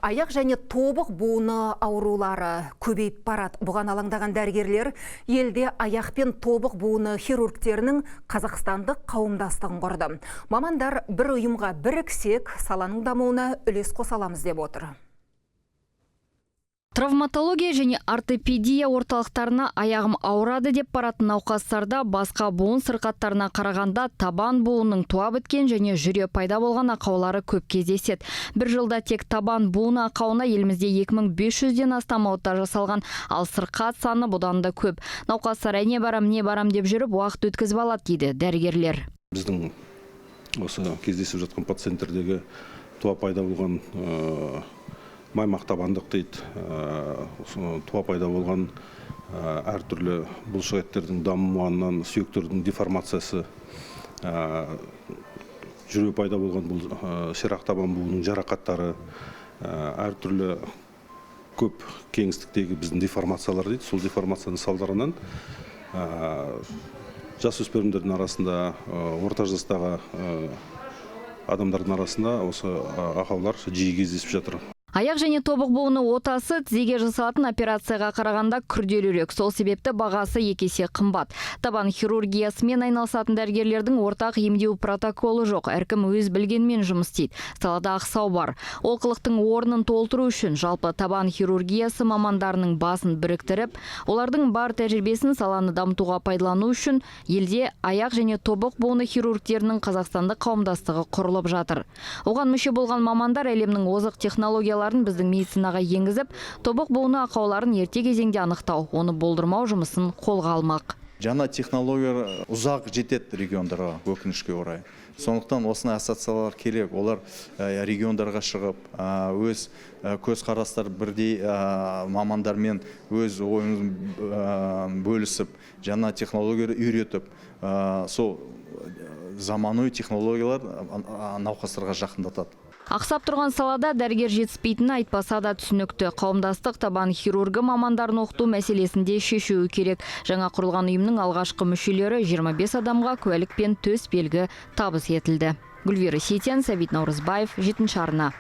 Аяқ және тобық буыны аурулары көбейіп барады. Бұған алаңдаған дәрігерлер елде аяқ пен тобық буыны хирургтерінің қазақстандық қауымдастығын құрды. Мамандар бір ұйымға біріксек, саланың дамуына үлес қоса аламыз деп отыр. Травматология және ортопедия орталықтарына аяғым ауырады деп баратын науқастарда басқа буын сырқаттарына қарағанда табан буынының туа біткен және жүре пайда болған ақаулары көп кездеседі. Бір жылда тек табан буыны ақауына елімізде 2500-ден астам ота жасалған, ал сырқат саны бұдан да көп. Науқастар әне барам, не барам деп жүріп уақыт өткізіп алады, дейді дәрігерлер. Біздің осы кездесіп жатқан пациенттердегі туа пайда болған маймақ табандық дейді, туа пайда болған әртүрлі бұлшықеттердің дамуынан сүйектердің деформациясы, жүре пайда болған бұл сирақ табан буынының жарақаттары, әртүрлі көп кеңістіктегі біздің деформациялар дейді. Сол деформацияның салдарынан жасөспірімдердің арасында, орта жастағы адамдардың арасында осы ақаулар жиі кездесіп жатыр. Аяқ және тобық буыны отасы тізеге жасалатын операцияға қарағанда күрделірек. Сол себепті бағасы екі есе қымбат. Табан хирургиясымен айналысатын дәрігерлердің ортақ емдеу протоколы жоқ. Әркім өз білгенімен жұмыс істейді. Салада ақсау бар. Олқылықтың орнын толтыру үшін жалпы табан хирургиясы мамандарының басын біріктіріп, олардың бар тәжірибесін саланы дамытуға пайдалану үшін елде аяқ және тобық буыны хирургтерінің қазақстандық қауымдастығы құрылып жатыр. Оған мүше болған мамандар әлемнің озық технологияларын біздің медицинаға енгізіп, тобық буыны ақауларын ерте кезеңде анықтау, оны болдырмау жұмысын қолға алмақ. Жаңа технологиялар ұзақ жетеді региондарға, өкінішке орай. Сондықтан осындай ассоциациялар керек. Олар региондарға шығып, өз көзқарастар бірдей мамандармен өз ойымызын бөлісіп, жаңа технологиялар үйретіп, сол заманауи технологиялар науқастарға жақындатады. Ақсап тұрған салада дәрігер жетіспейтіні айтпаса да түсінікті. Қауымдастық табан хирургі мамандарын оқыту мәселесін де шешуі керек. Жаңа құрылған ұйымның алғашқы мүшелері 25 адамға куәлік пен төс белгі табыс етілді. Гүлвира Сейтен, Сәбит Наурызбаев, 7 арна.